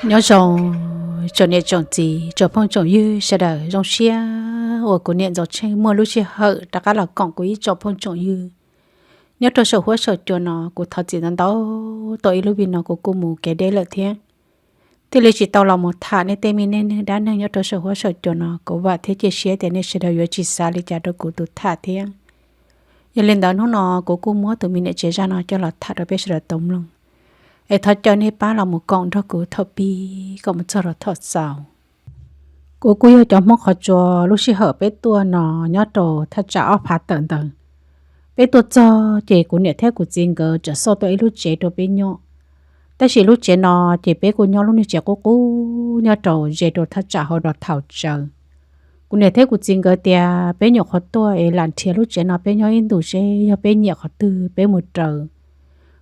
Nyob zoo tsoom niam tsoom txiv tsoom phooj tsoom ywg sawv daws, zoo siab uas kuv niam Ntxoov Tsheej muaj lub sij hawm rov qab los koom kuv ib tsoom phooj tsoom ywg nyob rau saum huab saum cua no. Kuv thov txim ntau ntau, tau ib lub vij no kuv kuj mus kev deb lawm thiab, thiaj li tsis tau los mus tham nej tej me neej neeg dab neeg nyob rau saum huab saum cua no. Kuv vam thiab cia siab tias nej sawv daws yuav tsis xav li cas rau kuv tus tham thiab. Yog li ntawd hnub no kuv kuj muab tus me niam tsev zaj no coj los tham rau peb sawv daws tau mloog, es thov caw nej pab los mus koom nrog kuv thaum pib kom mus txog rau thaum xaus. Kuv kuj yog cov Hmoob qhov tsua, lub sij hawm peb tuaj no nyob rau thaj tsam ob phav tawm ntawd. Peb tuaj txog ces kuv niam thiab kuv txiv nkawd tseem xauj tau ib lub tsev rau peb nyob. Tab sis lub tsev no ces peb kuj nyob lub niag tsev qub qub nyob rau ze rau thaj tsam hauv Dog Thaum Tsawv. Kuv niam thiab kuv txiv nkawd tias peb nyuam qhuav tuaj es lam nrhiav lub tsev no peb nyob ib ntus seb yog peb nyiam qhov twg peb mus raws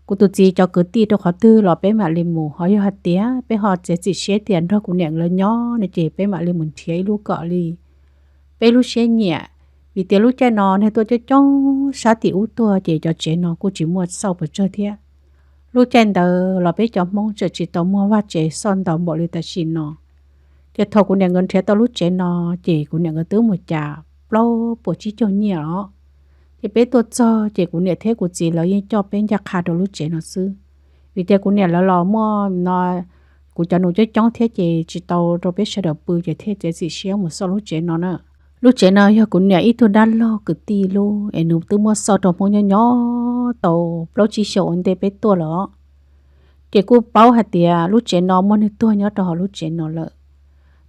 kuv tus txiv cov kwv tij rau qhov twg los peb mam li mus, ho yog hais tias peb ho txiav txim siab tias nrog kuv niam nkawd nyob no ces peb mam li mus nrhiav ib lub kom li peb lub siab nyiam. Vim tias lub caij no neeg tuaj coob coob sab tim ub tuaj ces cov tsev no kuj tsis muaj xauj pes tsawg thiab. Lub caij ntawd los peb cov Hmoob tseem tsis tau muaj vaj tsev xauj ntau npaum li tam sim no. Ces thaum kuv niam nkawd nrhiav tau lub tsev no ces kuv niam nkawd twb mus cas plaub puas tsib caug nyiaj os. Ces peb tuaj txog ces kuv niam thiab kuv txiv lawv yeej coj peb ncaj qha rau lub tsev no xwb. Vim tias kuv niam lawv los muaj no, kuv cov nus coob coob thiab ces tsis tau rau peb sawv daws pw ces thiaj txiav txim siab mus xauj lub tsev no na. Lub tsev no yog kuv niam ib tug dab laug kwv tij lub es nws twb muab xauj rau Hmoob nyob nyob tau plaub tsib xyoos ua ntej peb tuaj lawm. Ces kuj paub hais tias lub tsev no muaj neeg tuag nyob rau hauv lub tsev no lawm,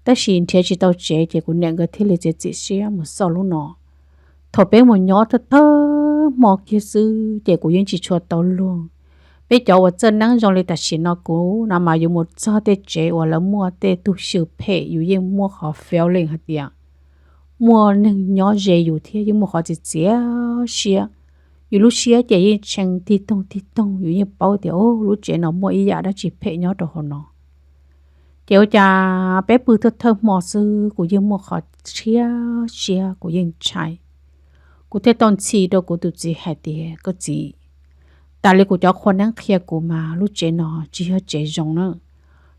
tab sis nrhiav tsis tau tsev ces kuv niam nkawd thiaj li txiav txim siab mus xauj lub no. Thaum peb mus nyob thawj thawj hmo kiag xwb ces kuv yeej tsis tshua tau luag. Peb cov uas txawj neeb zoo li tam sim no kuv no mas yuav mus txog tej tsev uas lawv muaj tej tug xyw phem yus yeej muaj qhov feeling hais tias muaj neeg nyob ze yus thiab yeej muaj qhov txiav txiav siab. Yus lub siab ces yeej tshee tig toog tig toog, yus yeej paub tias lub tsev no muaj ib yam dab tsi phem nyob rau hauv no. Ces ua cas peb pw thawj thawj hmo xwb kuv yeej muaj qhov txhia siab, kuv yeej ntshai. Kuv thiaj tau ntxhi rau kuv tus txiv hais tias, koj txiv, tas li kuv cov qhua neeb qhia kuv mas lub tsev no tsis yog tsev zoo na.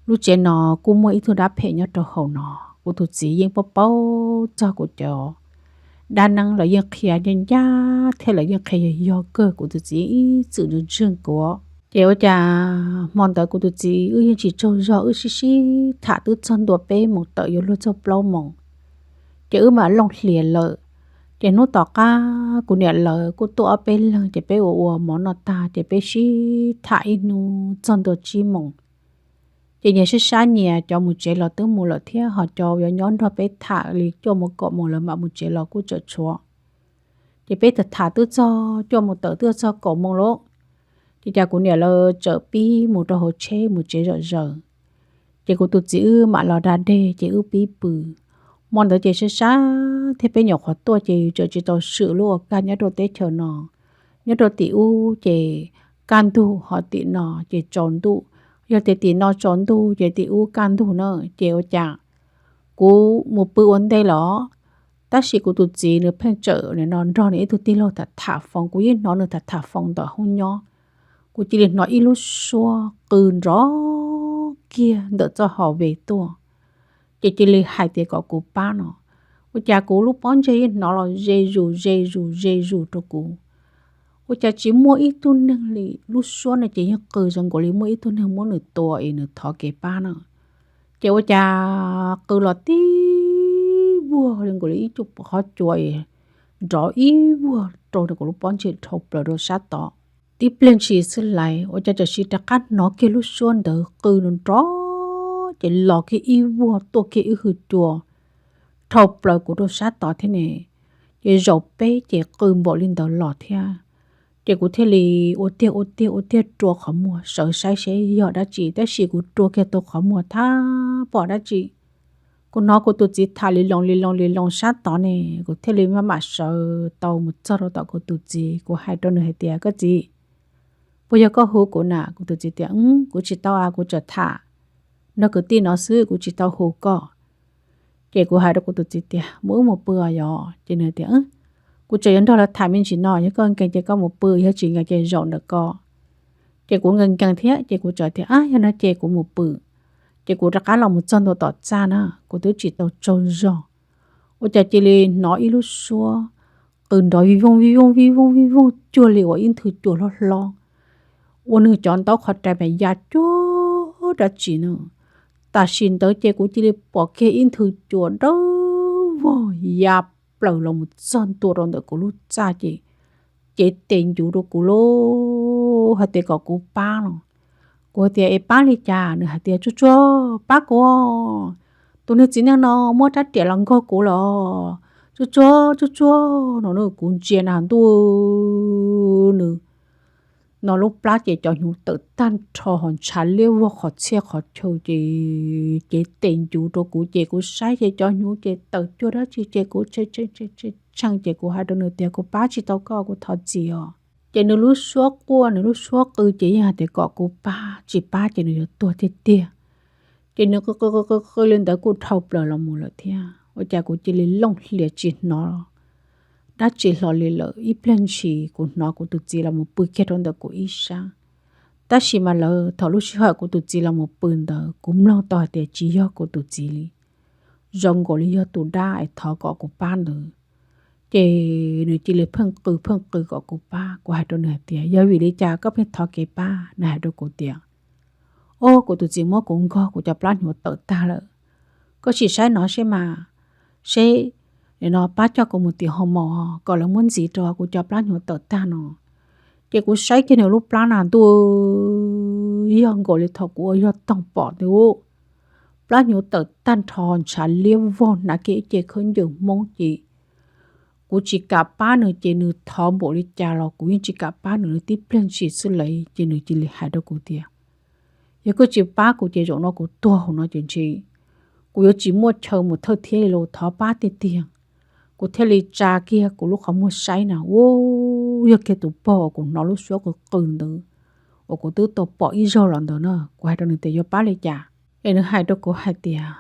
Lub tsev no kuj muaj ib tug dab phem nyob rau hauv no. Kuv tus txiv yeej paub paub txog kuv cov dab neeb, lawv yeej qhia ncaj ncaj thiab lawv yeej qhia yog yog kawg. Kuv tus txiv yeej ib txwm ntseeg ntseeg kuv. Ces ua cas hmo ntawd kuv tus txiv wb yeej tsis tsaug zog, wb sib sib tham twb txog ntua peb moos tawm yuav luag txog plaub moos, ces wb mam looj hlias lawm. Ces hnub tom qab kuv niam lawv kuj tuaj ob peb leeg ces peb ua ua mov noj tag ces peb sib tham ib hnub txog ntua tsib moos. Ces nyias sib sab nyias, cov mus tsev los twb mus lawm thiab ho cov yuav nyob nrog peb tham li cuaj moos kaum moos lawv mam mus tsev los kuj tseem tshuav. Ces peb tham tham twb txog cuaj moos tawm twb txog kaum moos lawm. Ces cas kuv niam lawv txawm pib mus rau hauv tsheb mus tsev zom zaws. Ces kuv tus txiv wb mam los da dej ces wb pib pw. Hmo ntawd ces sab sab thiab peb nyuam qhuav tuaj ces yus tseem tsis tau swm lub ua kaj nyob rau teb chaws no. Nyob rau tim ub ces kaj ntug, ho tim no ces tsaus ntuj. Yog tias tim no tsaus ntuj ces tim ub kaj ntug na. Ces ua cas kuv mus pw ua ntej los, tab sis kuv tus txiv nws pheej tseem nim no nrog nws ib tug tij laug tham tham foos. Kuv yeej hnov nws tham tham foos ntawm hoob nyob. Kuv cia li hnov ib lub suab qw nrov kiag ntawm txoj hauv ves tuaj, ces cia li hais tias kom kuv pab no. Ua cas kuv lub pob ntseg yeej hnov los ze zus ze zus ze zus rau kuv. Ua cas tsis muaj ib tug neeg li, lub suab no ces yeej qw zoo nkaus li muaj ib tug neeg muab nws tua es nws thov kev pab na. Ces ua cas qw los tib vuag li nkaus li ib co qhov cua es nrov ib vuag rau kuv lub pob ntseg dhau plaws rau sab tod. Tib pliag ntshis xwb lais ua cas tam sim rov qab hnov kiag lub suab ntawd qw nrov, ces los kiag ib vuag tuaj kiag ib hwj cua dhau plaws kuv rau sab tod thiab ne. Ces zaum peb ces qw npaum li ntawd los thiab. Ces kuv thiaj li ua tiag ua tiag ua tiag rua qhov muag sawv saib seb yog dab tsi, tab sis kuv rua kiag tau qhov muag thab pom dab tsi. Kuv hnov kuv tus txiv tham li loo li loo li loo sab tod ne, kuv thiaj li maj mam sawv tau mus txog rau tom kuv tus txiv, kuv hais rau nws hais tias, koj txiv, puas yog koj hu kuv na? Kuv tus txiv tias, kuv tsis tau a, kuv tseem tham nrog kwv tij no xwb, kuv tsis tau hu koj. Ces kuv hais rau kuv tus txiv tias, mus wb mus pw os yog? Ces nws tias, kuv tseem yuav nrog lawv tham me ntsis no, yog koj nkees ces koj mus pw, yog tsis nkees ces zaum ntawm ko. Ces kuv nkees nkees thiab ces kuv txawm tias, a, yog no ces kuv mus pw. Ces kuv rov qab los mus txog ntua tom txaj na, kuv twb tsis tau tsaug zog, ua cas cia li hnov ib lub suab qw nrov vij vooj vij vooj vij vooj vij vooj cuag li uas ib nthwv cua hlob hlob, ua nws cov ntaub qhov rai mas ya cuag dab tsi na. Tam sim ntawd ces kuv cia li pom kiag ib nthwv cua dawb vog ya plaws los mus txog ntua rau ntawm kuv lub txaj ces cev tes ncuv rau kuv lauj, hais tias kom kuv pab no. Kuv hais tias es pab li cas? Nws hais tias tsuag tsuag pab kuv, tus niag txiv neej no muab rab riam los nkaug kuv los, tsuag tsuag tsuag tsuag no. Kuv ntsia na ntuj, nws no lub plab ces cov hnyuv tawm tag nrho ho ntshav liab vog qhov txhia qhov chaw ces cev tes ncuv rau kuv ces kuv saib ces cov hnyuv ces tawm cuag dab tsi ces kuv tshee tshee ces kuv hais rau nws tias kuv pab tsis tau koj, kuv thov txim os. Ces nws lub suab quaj nws lub suab qw ces yeej hais tias kom kuv pab, tsis pab ces nws yuav tuag tiag tiag. Ces nws qw qw qw qw li ntawd kuj dhau plaws los mus lawm thiab, ua cas kuv cia li looj hlias tsis hnov dab tsi hlo li lawm. Ib pliag ntshis kuv hnov kuv tus txiv los mus pw kiag rau ntawm kuv ib sab. Tab sis mas lawv thaum lub sij hawm kuv tus txiv los mus pw ntawd kuv mloog tau hais tias tsis yog kuv tus txiv li, zoo nkaus li yog tus dab es thov kom kuv pab ntawd. Ces nws cia li pheej qw pheej qw kom kuv pab. Kuv hais rau nws hais tias yog vim li cas koj pheej thov kev pab? Nws hais rau kuv tias o, kuv tus txiv muab kuv nkaug kuv cov plab hnyuv tawm tag lawm. Koj sim saib no seb mas, seb no pab coj kuv mus tim hoo maum kom lawv muab ntxiv rau kuv cov plab hnyuv tawm tag no. Ces kuv saib kiag nws lub plab na ntuj, yog nkaus li thaum kuv ua yog toog pom ntawd, plab hnyuv tawm tag nrho ntshav liab vog hnav kiag ib ce khaub ncaws Hmoob ces kuv tsis kam pab nws ces nws thov npaum li cas los kuv yeej tsis kam pab nws li. Tib pliag ntshis xwb lawm ces nws cia li hais rau kuv tias yog koj tsis pab kuv ces zaum no kuv tuag hauv no ces ntshe kuv yuav tsis muaj chaw mus thawj thiab li los, thov pab tiag tiag. Kuv thiaj li tsa kiag kuv lub qhov muag saib na, u, yog kiag tus pog uas kuv hnov lub suab qw qw ntawd, uas kuv twb tau pom ib zaug los ntawd na. Kuv hais rau nws tias yuav pab li cas? Es nws hais rau kuv hais tias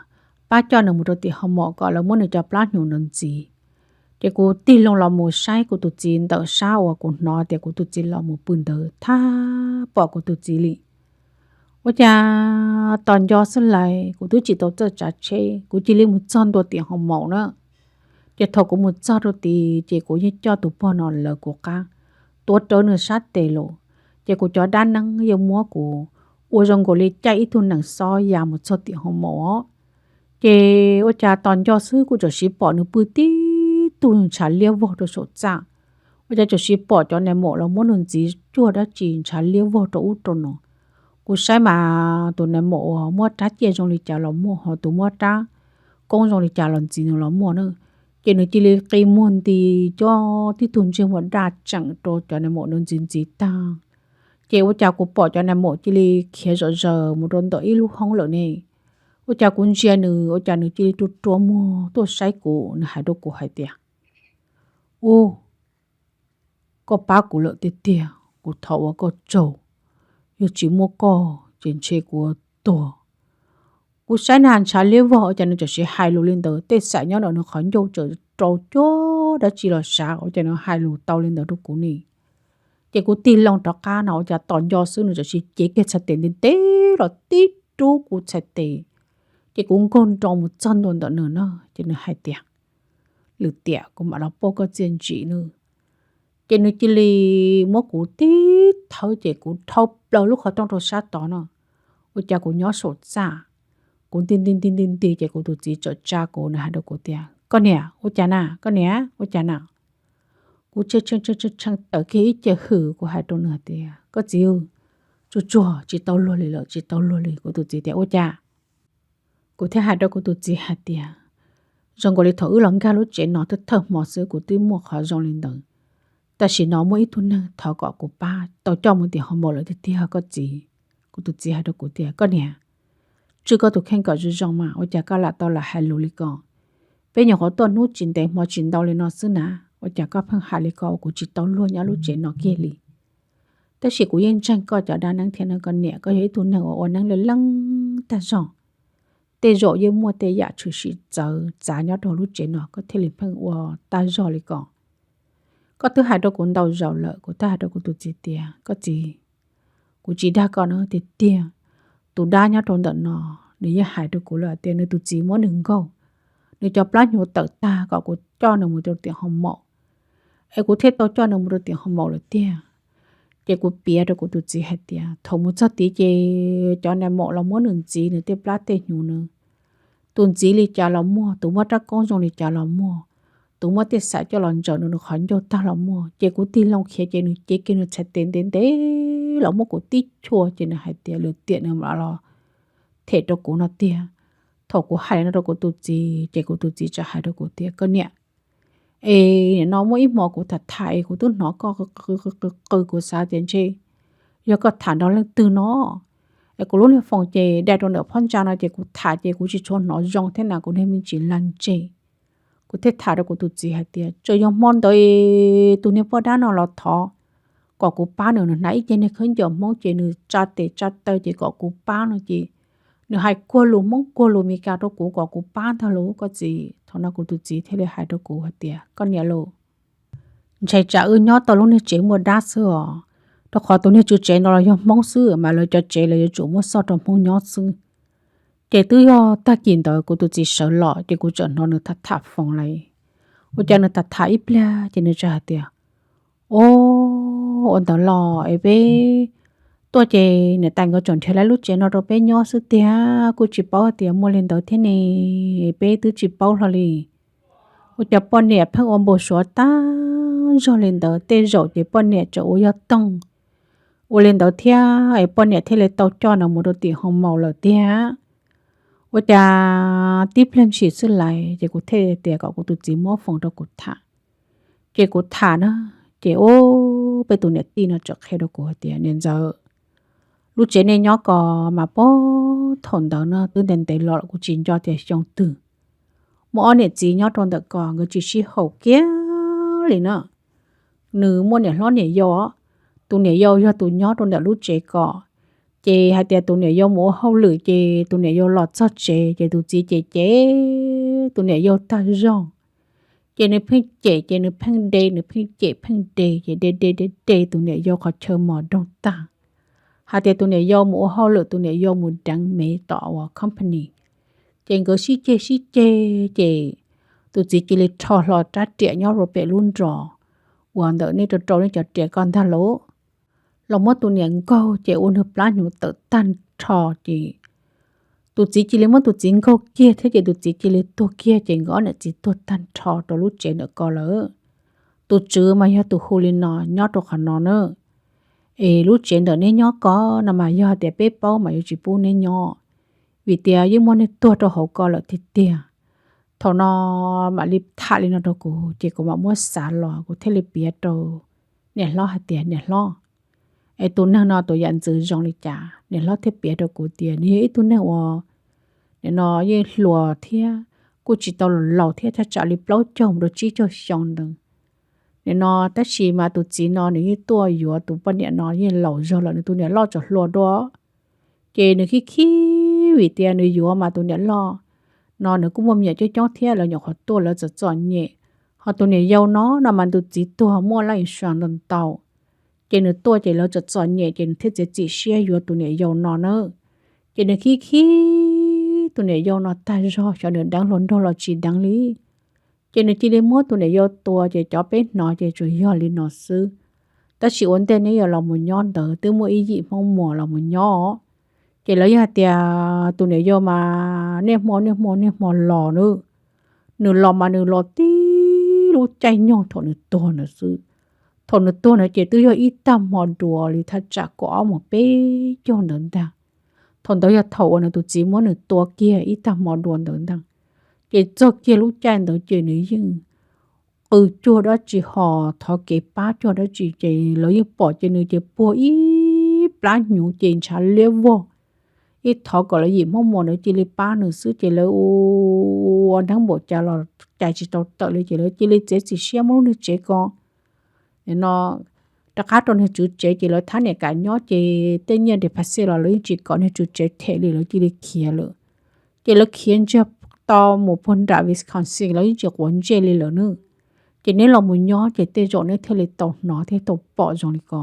pab coj nws mus rau tim hoo maum kom lawv muab nws cov plab hnyuv no ntxiv. Ces kuv tig loo los mus saib kuv tus txiv ntawm sab uas kuv hnov tias kuv tus txiv los mus pw ntawd, thab pom kuv tus txiv li. Ua cas tos nco xwb lawm, kuv twb tsis tau txawj tsav tsheb, kuv cia li mus txog ntua tim hoo maum na. Ces thaum kuv mus txog rau tid ces kuv yeej coj tus pog no lawv kuv qab tuav rawv nws sab tes los, ces kuv cov dab neeb yeej muab kuv ua zoo nkaus li caij ib tug nees xob ya mus txog tim hoo maum os. Ces ua cas tos nco xwb kuv txawm siv pom nws pw tib tug ntshav liab vog rau saum txaj. Ua cas txawm siv pom cov nais maum los muab nws ntxiv cuag dab tsi ntshav liab vog rau ub rau no. Kuv saib mas tus nais maum uas muab rab ciaj zoo li cas los muaj, ho tus muab rab koob zoo li cas los ntxiv nws los muaj na. Ces nws cia li qi muag nti cov tib tug ntsej muag daj tseem rau cov nais maum nws ntxiv ntxiv tag. Ces ua cas kuv pom cov nais maum cia li khiav zom zaws mus rau ntawm ib lub hoob lawm ne. Ua cas kuv ntsia nws ua cas nws cia li rua rua muag tuaj saib kuv, nws hais rau kuv hais tias u, koj pab kuv lawm tiag tiag, kuv thov ua koj tsaug, yog tsis muaj koj ces ntshe kuv tuag. Kuv saib na ntshav liab vog ua cas nws txawm siv hais lus li ntawd, tej xam nyob ntawm nws qhov ncauj txawm rau cuag dab tsi los sav ua cas nws hais lus tau li ntawd rau kuv ne. Ces kuv tig loo rov qab no ua cas tos nco xwb nws txawm siv cev kiag txhais tes ntev ntev los tib rub kuv txhais tes. Ces kuv nkaug nroo mus txog ntua ntawm nws no ces nws hais tias lwm tiam kuv mam los pauj koj txiaj ntsim nawb. Ces nws cia li muab kuv tib thawb ces kuv dhau plaws lub qhov rooj rau sab tod no. Ua cas kuv nyob saum txaj, kuv nti nti nti nti nti ces kuv tus txiv txawm tsa kuv, nws hais rau kuv tias koj niam ua cas na, koj niam ua cas na. Kuv tshee tshee tshee tshee tawm kiag ib ce hws, kuv hais rau nws hais tias koj txiv, tsuag tsuag tsis tau luag li lawm, tsis tau luag li. Kuv tus txiv tias ua cas? Kuv thiaj hais rau kuv tus txiv hais tias zoo nkaus li thaum wb los nkag lub tsev no thawj thawj hmo xwb kuv twb muaj qhov zoo li ntawd, tam sim no muaj ib tug neeg thov kom kuv pab tau coj mus tim hoo maum lawm tiag tiag koj txiv. Kuv tus txiv hais rau kuv tias koj niam, tswj koj tus kheej kom zoo zoo mas ua cas koj lam tau lam hais lus li ko? Peb nyuam qhuav tuaj hnub tsis ntev hmo tsis ntau li no xwb na, ua cas koj pheej hais li ko ua kuv tsis tau luag nyob lub tsev no kiag li? Tab sis kuv yeej ntseeg koj cov dab neeb thiab no koj niam, koj yog ib tug neeg uas ua neeb leej leej tag zog. Tej zaum yeej muaj tej yam tshwm sim txawv txav nyob rau lub tsev no koj thiaj li pheej ua tag zog li ko. Koj twb hais rau kuv ntau zaus lawm, kuv twb hais rau kuv tus txiv tias koj txiv, kuv tsis dag koj no tiag tiag, tus dab nyob rau ntawm no nws yeej hais rau kuv lawm tias nws tus txiv muab nws nkaug, nws cov plab hnyuv tawm tag kom kuv coj nws mus rau tim hoo maum, es kuv thiaj tau coj nws mus rau tim hoo maum lawm tiag. Ces kuv piav rau kuv tus txiv hais tias thaum mus txog tid ces cov nais maum los muab nws ntxiv nws tej plab tej hnyuv nws, tus ntxiv li cas los muaj, tus muaj rab koob zoo li cas los muaj, tus muab tej xam coj los ntsaws nws qhov ncauj tag los muaj. Ces kuv tig loo khiav ces nws cev kiag nws txhais tes ntev ntev los muab kuv tib chua ces nws hais tias lwm tiam nws mam los them rau kuv no tiag. Thaum kuv hais no rau kuv tus txiv ces kuv tus txiv txawm hais rau kuv tias koj niam, es nim no muaj ib hmo kuv tham tham es kuv twb hnov koj qw qw qw qw, kuv xav tias ntshe yog koj tham nrog leej twg no. Es kuv lub niag foos ces dai rau ntawm phab ntsa no ces kuv tham ces kuv tsis tshua hnov zoo thiab na, kuv niag me ntsis lag ntseg. Kuv thiaj tham rau kuv tus txiv hais tias tsuas yog hmo ntawd tus niag poj dab no los thov kom kuv pab nws, nws hnav ib ceg niag khaub ncaws Hmoob ces nws tsa tes tsa taw ces kom kuv pab no ces nws hais kuag lus Hmoob kuag lus Meskas rau kuv kom kuv pab ntag lauj koj txiv. Thaum no kuv tus txiv thiaj li hais rau kuv hais tias koj niam lauj, ntshai tsam wb nyob tau lub niag tsev muaj dab xwb os, rau qhov tus niag tswv tsev no los yog Hmoob xwb mas lawv cov tsev lawv yuav tsum muab xoj rau Hmoob nyob xwb. Ces twb yog tag kis ntawd kuv tus txiv sawv los ces kuv txawm hnov nws tham tham foos lawm. Ua cas nws tham tham ib pliag ces nws txawm hais tias, o, ua ntawd los es peb tuaj ces niam tais nkawd tseem nrhiav lawv lub tsev no rau peb nyob xwb tiag, kuj tsis paub tias muaj li ntawd thiab ne, peb twb tsis paub hlo li. Ua cas poj niam pheej ua npau suav tag zog li ntawd, tej zaum ces poj niam tseem ua yog toog ua li ntawd thiab es poj niam thiaj li tau coj nws mus rau tim hoo maum lawm tiag. Ua cas tib pliag ntshis xwb lais ces kuv thiaj tias kom kuv tus txiv muab foos rau kuv tham. Ces kuv tham na, ces ub, peb tus niam tij no txawm qhia rau kuv hais tias niam ntxawm, lub tsev nej nyob ko mas puag thaum ntawd no twb ntev ntev los kuv tsis nco tias xyoo twg, muaj ob niam txiv nyob rau ntawm ko nkawd tsis sib haum kiag li na. Nws muaj niam hlob niam yau, tus niam yau yog tus nyob rau ntawm lub tsev ko. Ces hais tias tus niam yau mus ua hauj lwm ces tus niam yau los txog tsev ces tus txiv cem cem tus niam yau tag zog. Ces nws pheej cem ces nws pheej de, nws pheej cem pheej de ces de de de de tus niam yau qhov chaw mos doog tag. Hais tias tus niam yau mus ua hauj lwm, tus niam yau mus deev mev tom uas company. Ces nkawd sib ceg sib ceg ces tus txiv cia li rho hlo rab riam nyob rau pem lub nros uas ntawm nej rau rau nej cov riam ko ntag lauj, los muab tus niam nkaug ces ua nws plab hnyuv tawm tag nrho ces tus txiv cia li muab tus txiv nkaug kiag thiab ces tus txiv cia li tuag kiag ces nkawd ob niam txiv tuag tag nrho rau lub tsev ntawm ko lawm. Tus tswv mas yog tus hu li no nyob rau qhov no na. Es lub tsev ntawm neb nyob ko no mas yog hais tias peb paub mas yuav tsis pub neb nyob, vim tias yeej muaj neeg tuag rau hauv ko lawm tiag tiag. Thaum no mam li tham li no rau kuv ces kuv mam muab xav los kuv thiaj li piav rau niam hlob hais tias niam hlob, es tus neeg no tus yam ntxwv zoo li cas? Niam hlob thiaj piav rau kuv tias nws yog ib tug neeg uas nim no yeej hluas thiab kuj tsis tau laus thiab, thaj tsam li plaub caug mus rau tsib caug xyoo ntawd. Nim no tab sis mas tus txiv no nws yeej tuaj yuav tus poj niam no yeej laus zog lawm, nws tus niam loj tseem hluas dua. Ces nws khib khib vim tias nws yuav mas tus niam loj no nws kuj muaj me nyuam coob coob thiab, lawv nyuam qhuav tuaj lawv txom txom nyem. Ho tus niam yau no no mas tus txiv tuag muaj life insurance ntau ntau, ces nws tuaj ces lawv txom txom nyem ces nws thiaj txiav txim siab yuav tus niam yau no na. Ces nws khib khib tus niam yau no tag zog, xyov nws deev hluas nraug los tsis deev li. Ces nws cia li muab tus niam yau tua ces cov peb hnov ces tsuas yog li no xwb. Tab sis ua ntej neb yuav los mus nyob ntawd twb muaj ib yim Hmoob Muas los mus nyob. Ces lawv yeej hais tias tus niam yau mas niaj hmo niaj hmo niaj hmo los na. Nws los mas nws los tib lub caij nyoog thaum nws tuag na xwb. Thaum nws tuag na ces twb yog ib tag hmo dua li thaj tsam kaum ob mus peb caug ntawd ntag. Thaum ntawd yog thaum uas nws tus txiv muab nws tua kiag ib tag hmo dua ntawd ntag. Ces txog kiag lub caij ntawd ces nws yeej qw cuag dab tsi ho thov kev pab cuag dab tsi ces lawv yeej pom ces nws ces puag ib plab hnyuv ces ntshav liab vog. Ib thov kom lawv yim Hmoob Muas ntawd cia li pab nws xwb ces lawv ua neeb npaum cas los cais tsis tau tawm li ces lawv cia li txiav txim siab muab lub niag tsev ko no rov qab rau niag tswv tsev ces lawv thab niam kam nyob ces tej nyiaj deposit los lawv yeej tsis kom niag tswv tsev them li, lawv cia li khiav lawm. Ces lawv khiav ntsiag to mus puag nram Wisconsin, lawv yeej tsis quav ntsej li lawm na. Ces neb los mus nyob ces tej zaum neb thiaj li tau hnov thiab tau pom zoo li ko.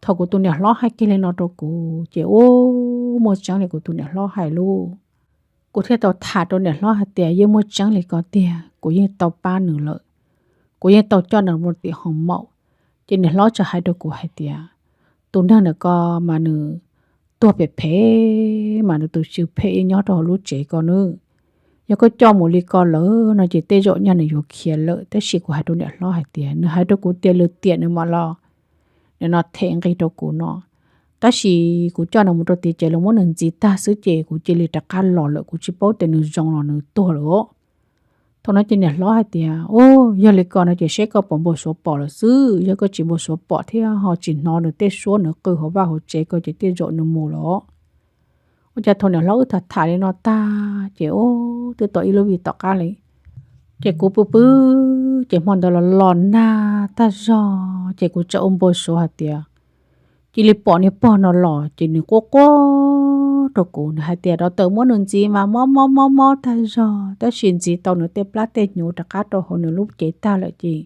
Thaum kuv tus niam hlob hais kiag li no rau kuv ces ub, muaj tseeb li kuv tus niam hlob hais lauj. Kuv thiaj tau tham rau niam hlob hais tias yeej muaj tseeb li ko tiag, kuv yeej tau pab nws lawm, kuv yeej tau coj nws mus tim hoos maum. Ces niam hlob txawm hais rau kuv hais tias, tus neeg ntawm ko mas nws tuag phem phem, mas nws tus tswv phem yeej nyob rau hauv lub tsev ko nawb. Yog koj coj mus li ko lawm no ces tej zaum nyaj nws yuav khiav lawm, tab sis kuv hais rau niam hlob hais tias nws hais rau kuv tias lwm tiam nws mam los, nim no them nqi rau kuv no. Tab sis kuv coj nws mus rau tim tsev los muab nws ntxiv tag xwb ces kuv cia li rov qab los lawm, kuv tsis paub tias nws zoo los nws tuag lawm os. Thaum no ces niam hlob hais tias, u, yog li ko no ces seb koj puas npau suav pom lawm xwb, yog koj tsis npau suav pom thiab ho tsis hnov nws tej suab nws qw hauv vaj hauv tsev ko ces tej zaum nws mus lawm. Ua cas thaum niam hlob wb tham tham li no tag ces u, twb tau ib lub vij tom qab li, ces kuv pw pw, ces hmo ntawd los los nag tag zog ces kuv txawm ua npau suav hais tias cia li pom niag pog no los ces nws quaj quaj rau kuv, nws hais tias dov tawm muab nws ntxiv mas mob mob mob mob tag zog, tab sis ntxiv tau nws tej plab tej hnyuv rov qab rau hauv nws lub cev tag lawm ces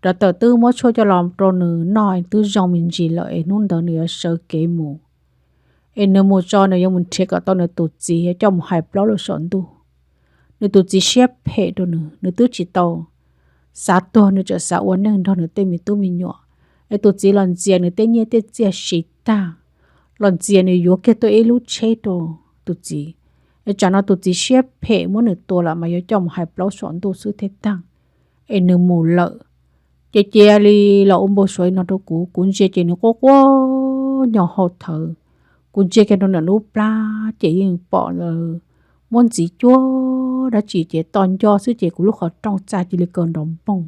dov tawm twb muab tshuaj coj los rau nws noj twb zoo me ntsis lawm es hnub ntawd nws yuav sawv kev mus. Es nws mus tso nws yuav mus nrhiav kom tau nws tus txiv coj mus hais plaub lub saum ntuj. Nws tus txiv siab phem rau nws, nws twb tsis tau xav tuag nws tseem xav ua neej nrog nws tej me tub me nyuam. Es tus txiv los ntxias nws tej nyiaj tej txiaj siv tag, los ntxias nws yuav kiag tuaj ib lub tsheb rau tus txiv. Es tsam no tus txiv siab phem muab nws tua lawm mas yuav coj mus hais plaub saum ntuj xwb thiaj tag. Es nws mus lawm. Ces cia li los ua npau suav li no rau kuv, kuv ntsia ces nws quaj quaj nyo hau thawv. Kuv ntsia kiag rau nws lub plab ces yeej pom muab ntxiv cuag dab tsi ces toj nco xwb ces kuv lub qhov rooj txaj cia li kaw nrov npoog.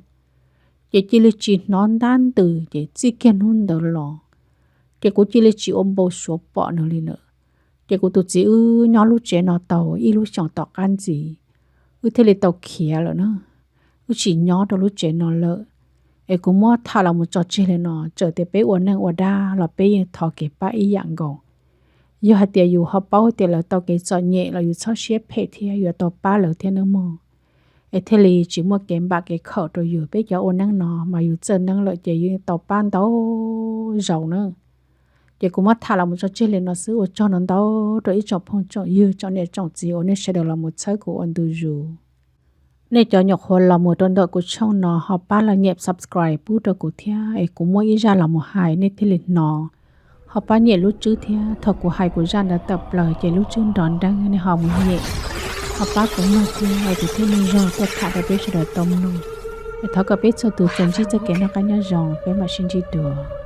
Ces cia li tsis hnov ntab ntws ces txij kiag hnub ntawd los ces kuv cia li tsis ua npau suav pom nws li lawm. Ces kuv tus txiv wb nyob lub tsev no tau ib lub xyoos tom qab ntxiv, wb thiaj li tau khiav lawm na. Wb tsis nyob rau lub tsev no lawm. Es kuv muab tham los mus tso tseg li no, txawm tias peb ua neej ua dab los peb yeej thov kev pab ib yam nkaus. Yog hais tias yus ho paub tias lawv tau kev txom nyem los yus txhob siab phem thiab yuav tau pab lawv thiab nawb mog. Es thiaj li tsis muaj kev npam kev khawm rau yus. Peb cov ua neeb no mas yus txawj neeb lawm ces yus tau pab ntau zaus na. Ces kuv muab tham los mus tso tseg li no xwb, ua tsaug ntau ntau rau ib tsoom phooj tsoom ywg, tsoom niam tsoom txiv uas nej sawv daws los mus txhawb kuv ua ntu zus. Nej cov nyuam qhuav los mus rau ntawm kuv tshooj no ho pab los nyem subscribe pub rau kuv thiab es kuv muaj ib zaj los mus hais nej thiaj li hnov. Ho pab nyem lub tswb thiab, thaum kuv hais kuv zaj ntawd tawm plaws ces lub tswb nrov nreeb, nej ho mus nyem, ho pab kuv mloog thiab es kuv thiaj muaj zog tuaj tham rau peb sawv daws tau mloog. Es thov kom peb txhua tus tsuas ntsib txoj kev noj qab nyob zoo, peb mam sib ntsib dua.